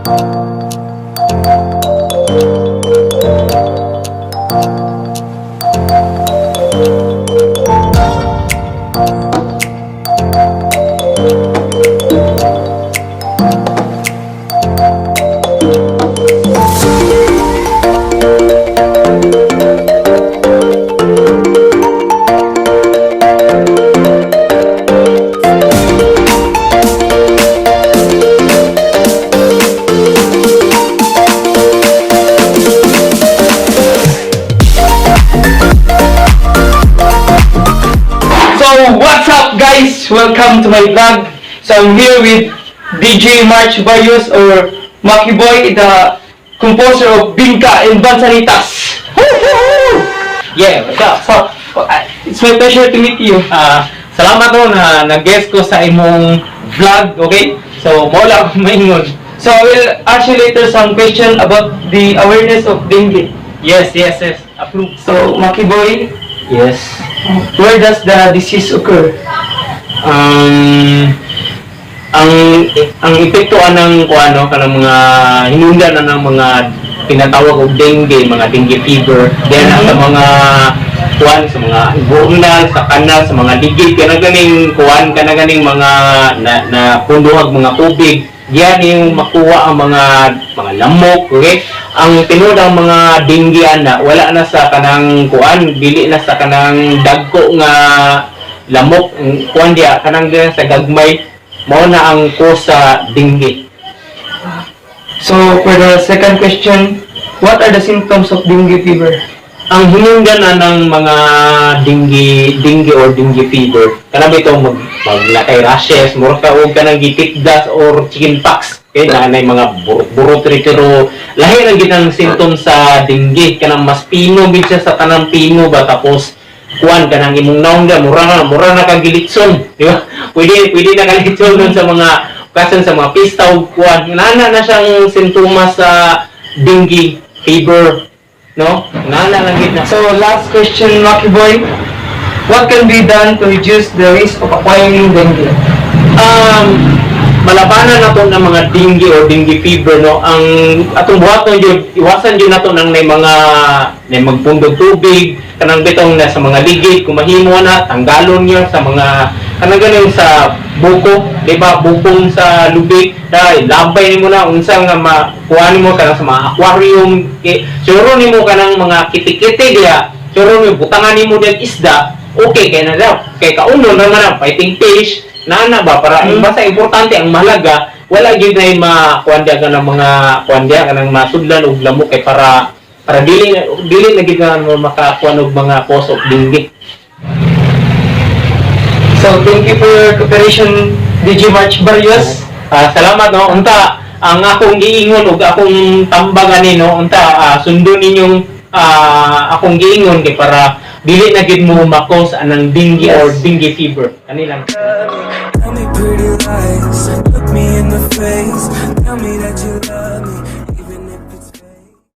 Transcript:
So, what's up, guys? Welcome to my vlog. So, I'm here with DJ March Barrios or Maki Boy, the composer of Bingka and Bansanitas. Yeah, what's up? So, it's my pleasure to meet you. Ah, salamat no na nag-guest ko sa imong vlog, okay? So, mao lang akong maingon. So, I will ask you later some question about the awareness of dengue. Yes. Approve. So, Maki Boy, Yes. where does the disease occur? Ang epekto anang kuano kanang mga hinungdan na ng mga tinatawag og dengue, mga dengue fever, then sa mga kuan, sa mga burnal, sa kanal, sa mga ligid, kana ganing kuan, kana ganing mga na, na punduhag mga tubig, diyan yung makuha ang mga lamok, okay? Ang tinuod, ang mga dengue ana wala na sa kanang kuan, dili na sa kanang dagko nga lamok. Ang kuan diya, kanang diya sa gagmay, mao na ang cause sa dengue. So, for the second question, what are the symptoms of dengue fever? Ang hinungdan na ng mga dengue or dengue fever, kanang bitong maglakay rashes, mura ka og kanang gitikdas or chicken pox, okay, na nay mga burot-burot ri, pero lahi lang gid ang symptoms sa dengue. Kanang mas pino gid siya sa tanang pino ba, tapos kuan, kanang imong naong da mura na kag gilitson, di ba? Pwede na kalitson dun sa mga kasan, sa mga pista ug kuan, nana na siyang sintomas sa dengue fever, no? Nana lang gid na. So, last question, Maki Boy. What can be done to reduce the risk of acquiring dengue? Malabanan nato ng mga dengue or dengue fever, no? Ang atong buhaton jud, iwasan jud nato nang may mga nay magpundog tubig, kanang bitong na sa mga ligid. Kung mahimo na, tanggalon niyo sa mga kanang ganing sa buko, di ba, bukong sa lubig, dahil labay nimo na unsa nga makuha nimo kanang sa mga aquarium, kay sure nimo kanang mga kitikiti diya, sure nimo butangan nimo diyan isda, okay kay na daw, kay kaunon naman ang fighting fish nana ba, para basta importante, ang mahalaga, wala gyud nay makuan diya kanang mga kuan diya, kanang masudlan og lamok, kay para dili na gid na mo makakuan og mga cause of dengue. So, thank you for your cooperation, DJ March Barrios. Ah, salamat no. Unta ang akong giingon ug akong tambag ani, no, unta sundon ninyong akong giingon kay para dili na gid mo makos anang dengue or dengue fever. Kani lang. Tell me pretty lies, look me in the face. Tell me that you love me.